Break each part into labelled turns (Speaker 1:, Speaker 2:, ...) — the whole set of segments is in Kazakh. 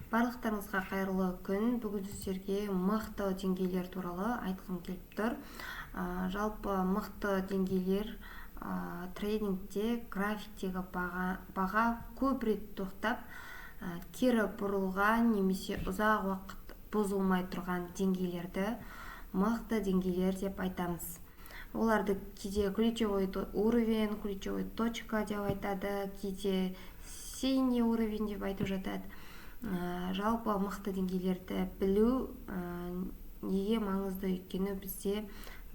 Speaker 1: Барлықтарыңызға қайырлы күн. Бүгін сіздерге мықты деңгейлер туралы айтқым келіп тұр. Жалпы мықты деңгейлер трейдингте графиктегі баға көп рет тоқтап, кері бұрылған немесе ұзақ уақыт бұзылмай тұрған деңгейлерді мықты деңгейлер деп айтамыз. Оларды кейде ключевой уровень, ключевой точка деп айтады, кейде синий уровень деп айтып жатады. Жалпы мықты деңгейлерді білу неге маңызды? Өйткені бізде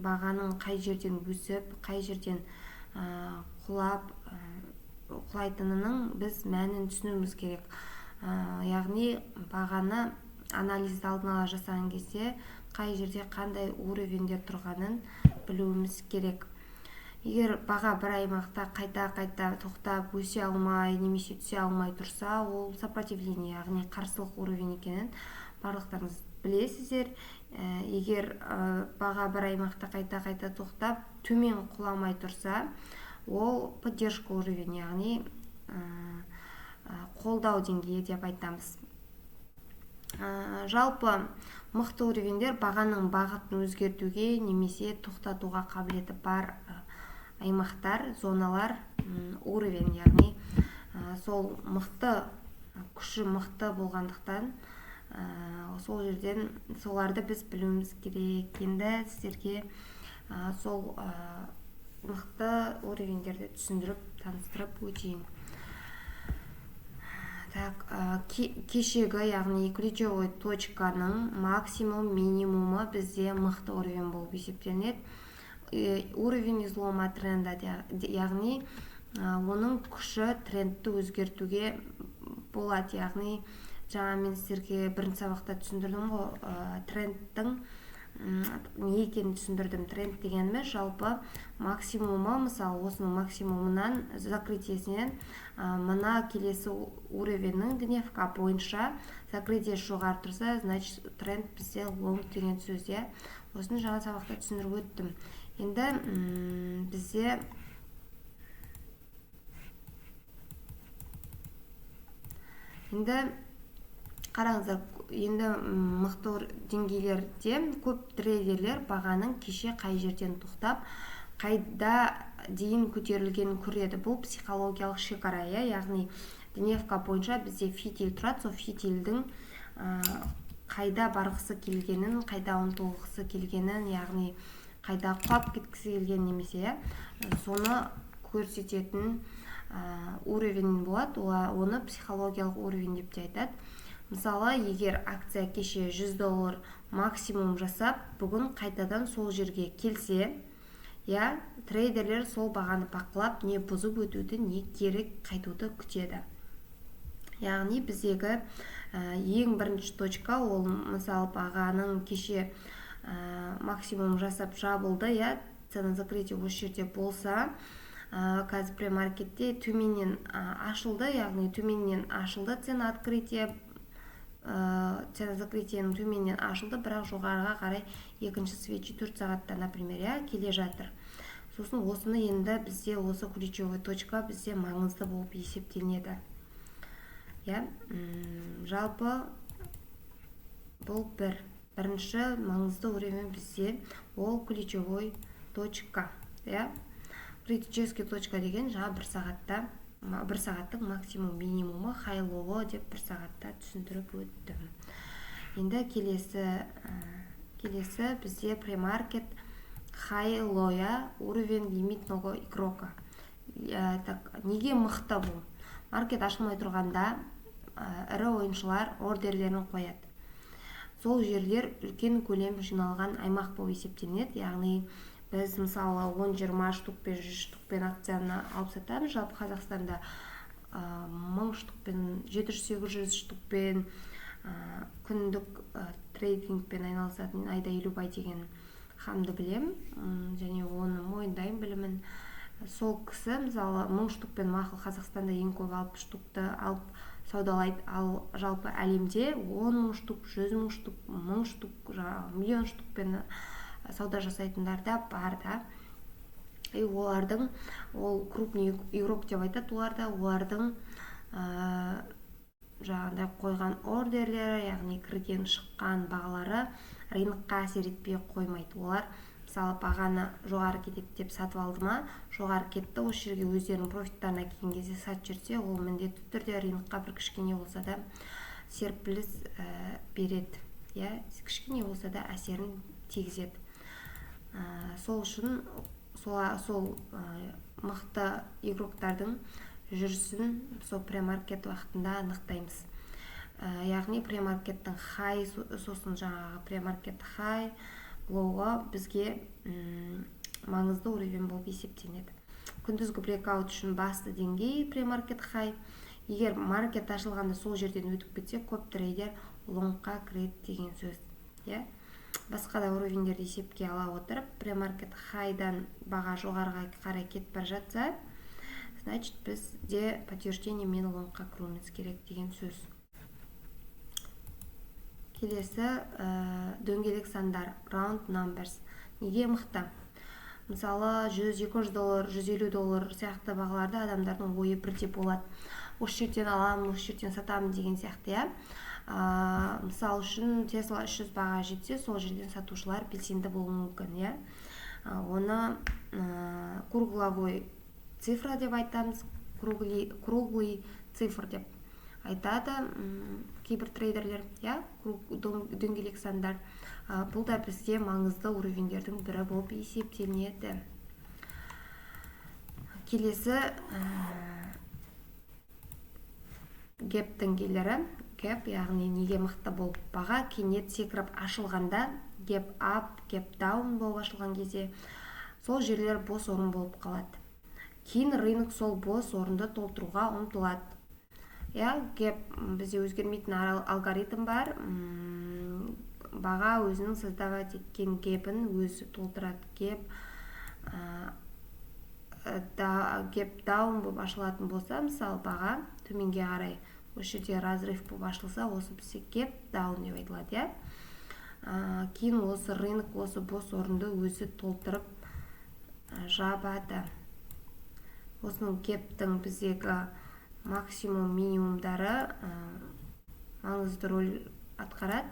Speaker 1: бағаның қай жерден өсіп, қай жерден құлап, құлайтынының біз мәнін түсінуіміз керек. Яғни бағаны анализді алдын ала жасаған кезде қай жерде қандай уровеньдер тұрғанын білуіміз керек. Егер баға бір аймақта қайта-қайта тоқтап, өсе алмай немесе түсе алмай тұрса, ол сопротивление, яғни қарсылық уровень екенін барлықтарыңыз білесіздер. Егер баға бір аймақта қайта-қайта тоқтап, төмен құламай тұрса, ол поддержка уровень, яғни қолдау деңгейі деп айтамыз. Жалпы мықты уровеньдер бағаның бағытын өзгертуге немесе тоқтатуға қабілеті бар аймақтар, зоналар, уровень, яғни сол мықты, күші мықты болғандықтан, сол жерден соларды біз білуіміз керек. Енді сіздерге сол мықты уровеньдерді түсіндіріп, таныстырып өтейін. Так, кешегі, яғни ключевой точканың максимум, минимумы бізде мықты уровень болып есептелінеді. Уровень излома тренда, яғни оның күші трендті өзгертуге болады. Яғни жаңа мен сіздерге бірінші сабақта түсіндірдім ғой, трендтің не екенін түсіндірдім. Тренд дегеніміз жалпы максимумы, мысалы, осының максимумынан, закрытиесінен мына келесі уровеньнің дневка бойынша закрытиесі жоғары тұрса, значит, тренд бізде лонг деген сөз, иә. Осыны жаңа сабақта түсіндіріп өттім. Енді бізде енді қараңыздар, енді мықты деңгейлерде көп трейдерлер бағаның кеше қай жерден тоқтап, қайда дейін көтерілгенін көреді. Бұл психологиялық шекара, иә, яғни дневка бойынша бізде фитиль тұрады, сол фитильдің қайда барғысы келгенін, қайда ұмтылғысы келгенін, яғни қайда құлап кеткісі келгенін немесе, иә, соны көрсететін уровень болады. Оны психологиялық уровень деп те айтады. Мысалы, егер акция кеше жүз доллар максимум жасап, бүгін қайтадан сол жерге келсе, иә, трейдерлер сол бағаны бақылап, не бұзып өтуді, не кері қайтуды күтеді. Яғни біздегі ең бірінші точка ол, мысалы, бағаның кеше максимум жасап жабылды, иә, цена закрытия осы жерде болса, қазір премаркетте төменнен ашылды, яғни төменнен ашылды цена открытия, цена закрытияның төменнен ашылды, бірақ жоғарыға қарай екінші свечи 4 сағатта, например, иә, келе жатыр. Сосын осыны енді бізде осы ключевой точка бізде маңызды болып есептелінеді. Иә, жалпы бұл бірінші маңызды уровень бізде ол ключевой точка, иә. Критический точка деген жаңа бір сағатта, бір сағаттың максимум минимумы, хай-лоуы деп бір сағатта түсіндіріп өттім. Енді келесі бізде премаркет хай-лоя, уровень лимитного игрока. Так, неге мықты бұл? Маркет ашылмай тұрғанда, ірі ойыншылар ордерлерін қояды. Сол жерлер үлкен көлем жиналған аймақ болып есептелінеді. Яғни біз, мысалы, он-жиырма штукпен, 100 штукпен акцияны алып сатамыз. Жалпы Қазақстанда 1000 штукпен, жеті жүз, сегіз жүз штукпен, күндік трейдингпен айналысатын Айда Елубай деген ханымды білемін, және оны мойындаймын білімін. Сол кісі, мысалы, 1000 штукпен, мақұл, Қазақстанда ең көп 60 штукты алып саудалайды, ал жалпы әлемде он мың штук, жүз мың штук, 1000 штук, жаңағы миллион штукпен сауда жасайтындар да бар да. И олардың, ол крупный игрок деп айтады оларда, олардың жаңағыдай қойған ордерлері, яғни кірген шыққан бағалары рынокқа әсер етпей қоймайды. Олар мысалы бағаны жоғары кетеді деп сатып алды ма, жоғары кетті, осы жерге өздерінің профиттарына келген кезде сатып жіберсе, ол міндетті түрде рынокқа бір кішкене болса да серпіліс береді, иә, кішкене болса да әсерін тигізеді. Сол үшін сол мықты игроктардың жүрісін сол премаркет уақытында анықтаймыз. Яғни премаркеттің хай, сосын жаңағы премаркет хай, лоуы бізге маңызды уровень болып есептенеді. Күндізгі брейкаут үшін басты деңгей премаркет хай. Егер маркет ашылғанда сол жерден өтіп кетсе, көп трейдер лонгқа кіреді деген сөз. Иә? Басқа да уровеньдерді есепке ала отырып, премаркет хайдан баға жоғарыға қарай кетіп бара жатса, значит, бізде подтверждение мен лонгқа кіруіміз керек деген сөз. Келесі дөңгелек сандар, round numbers. Неге мықты? Мысалы, 100-200 доллар, 150 доллар сияқты бағаларда адамдардың ойы бірдей болады. Осы жерден аламын, осы жерден сатамын деген сияқты, иә. Мысал үшін, Tesla 300 баға жетсе, сол жерден сатушылар белсенді болуы мүмкін, иә. Оны кругловой цифра деп айтамыз, круглый цифр деп айтады кейбір трейдерлер, иә, дөңгелек сандар. Бұл да бізде маңызды уровеньдердің бірі болып есептелінеді. Келесі гэп деңгейлері. Гэп, яғни неге мықты болып баға кенет секіріп ашылғанда, гэп ап, гэп даун болып ашылған кезде сол жерлер бос орын болып қалады. Кейін рынок сол бос орынды толтыруға ұмтылады. Иә, гэп бізде өзгермейтін алгоритм бар. Баға өзінің создавать еткен гэпін өзі толтырады. Гэп гэп даун болып ашылатын болса, мысалы, баға төменге қарай осы жерде разрыв болып ашылса, осы бізде гэп даун деп айтылады, иә. Кейін осы рынок осы бос орынды өзі толтырып жабады. Осының гэптің біздегі максимум минимумдары маңызды роль атқарады.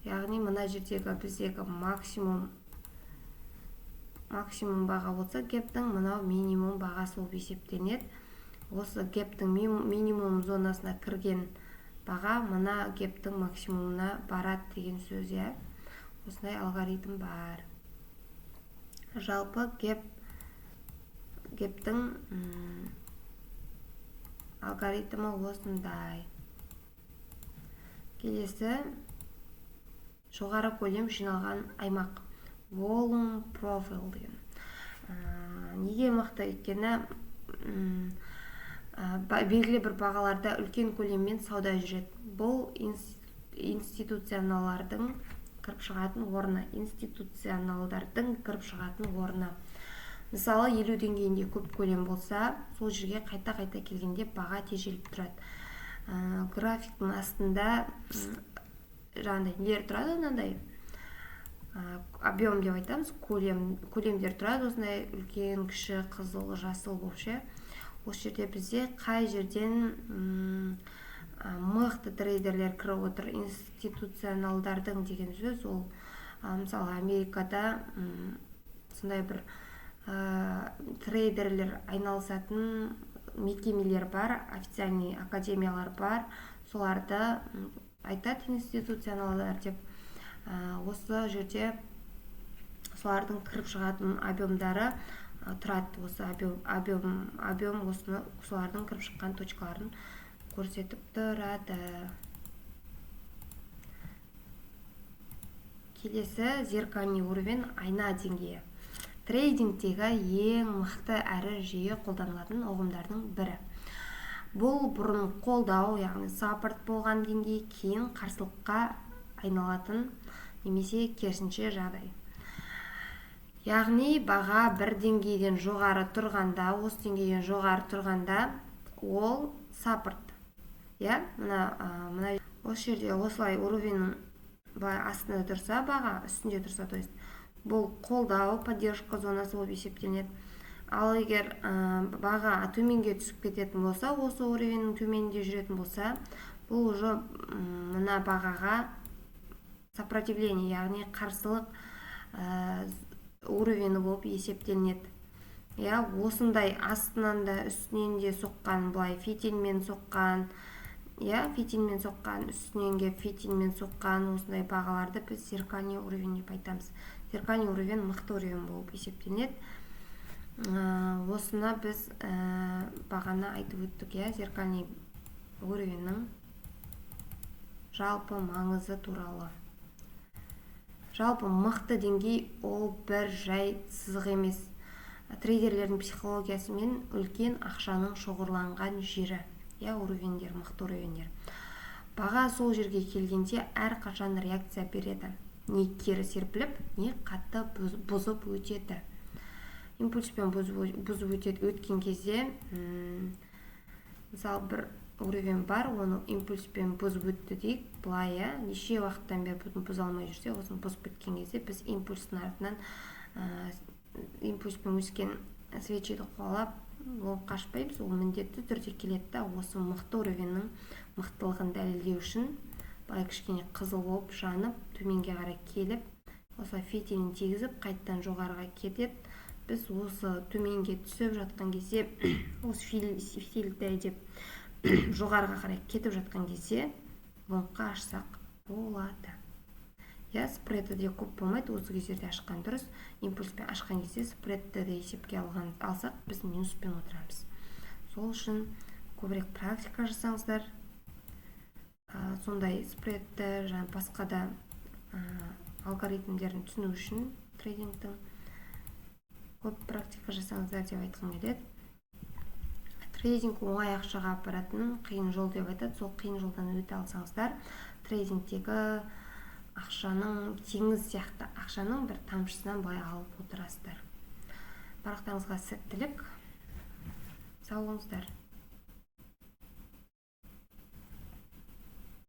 Speaker 1: Яғни мына жердегі біздегі максимум баға болса, гэптің мынау минимум бағасы болып есептелінеді. Осы гэптің минимум зонасына кірген баға мына гэптің максимумына барады деген сөз, иә. Осындай алгоритм бар. Жалпы гэптің алгоритмі осындай. Келесі жоғары көлем жиналған аймақ, volume profile деген. Неге мықты? Өйткені белгілі бір бағаларда үлкен көлеммен сауда жүреді. Бұл институционалдардың кіріп шығатын орны, институционалдардың кіріп шығатын орны. Мысалы, 50 деңгейінде көп көлем болса, сол жерге қайта-қайта келгенде баға тежеліп тұрады. Графиктің астында жаңағыдай нелер тұрады, мынандай объем деп айтамыз, көлемдер тұрады, осындай үлкен, кіші, қызыл, жасыл болып ше. Осы жерде бізде қай жерден мықты трейдерлер кіріп отыр, институционалдардың деген сөз. Ол мысалы, Америкада сондай бір трейдерлер айналысатын мекемелер бар, официальный академиялар бар, соларды айтады институционалдар деп. Осы жерде солардың кіріп шығатын объемдары тұрады. Осы объем осыны солардың кіріп шыққан точкаларын көрсетіп тұрады. Келесі зеркальный уровень, айна деңгейі. Трейдингтегі ең мықты әрі жиі қолданылатын ұғымдардың бірі. Бұл бұрын қолдау, яғни саппорт болған деңгей, кейін қарсылыққа айналатын немесе керісінше жағдай. Яғни баға бір деңгейден жоғары тұрғанда, осы деңгейден жоғары тұрғанда ол саппорт. Иә, мына осы жерде осылай уровеньнің былай астында тұрса, баға үстінде тұрса, то есть бұл қолдау, поддержка зонасы болып есептелінеді. Ал егер баға төменге түсіп кететін болса, осы уровеньнің төменінде жүретін болса, бұл уже мына бағаға сопротивление, яғни қарсылық уровені болып есептелінеді. Иә, осындай астынан да, үстінен де соққан, былай фитильмен соққан, иә, фитильмен соққан, үстінен келіп фитильмен соққан осындай бағаларды біз зеркальный уровень деп айтамыз. Зеркальный уровень мықты уровень болып есептелінеді. Осыны біз бағана айтып өттік, иә, зеркальный уровеньнің жалпы маңызы туралы. Жалпы мықты деңгей ол бір жай сызық емес, трейдерлердің психологиясы мен үлкен ақшаның шоғырланған жері, иә, уровеньдер, мықты уровеньдер. Баға сол жерге келгенде әрқашан реакция береді: не кері серпіліп, не қатты бұзып өтеді. Импульспен бұзып өтеді. Өткен кезде, мысалы, бір уровень бар, оны импульспен бұзып өтті дейік былай, иә. Неше уақыттан бері бұны бұза алмай жүрсе, осыны бұзып кеткен кезде біз импульстың артынан импульспен өскен свечиді қуалап лонг қашпаймыз. Ол міндетті түрде келеді да, осы мықты уровеньнің мықтылығын дәлелдеу үшін былай кішкене қызыл болып жанып, төменге қарай келіп, осылай фитилін тигізіп, қайтадан жоғарыға кетеді. Біз осы төменге түсіп жатқан кезде, осы фитильді деп жоғарыға қарай кетіп жатқан кезде лонгқа ашсақ болады, иә. Спреді де көп болмайды, осы кездерде ашқан дұрыс. Импульспен ашқан кезде спредті де есепке алсақ, біз минуспен отырамыз. Сол үшін көбірек практика жасаңыздар, сондай спредті жаңа басқа да алгоритмдерін түсіну үшін трейдингтің көп практика жасаңыздар деп айтқым келеді. Трейдинг оңай ақшаға апаратын қиын жол деп айтады. Сол қиын жолдан өте алсаңыздар, трейдингтегі ақшаның, теңіз сияқты ақшаның бір тамшысынан былай алып отырасыздар. Барлықтарыңызға сәттілік, сау болыңыздар.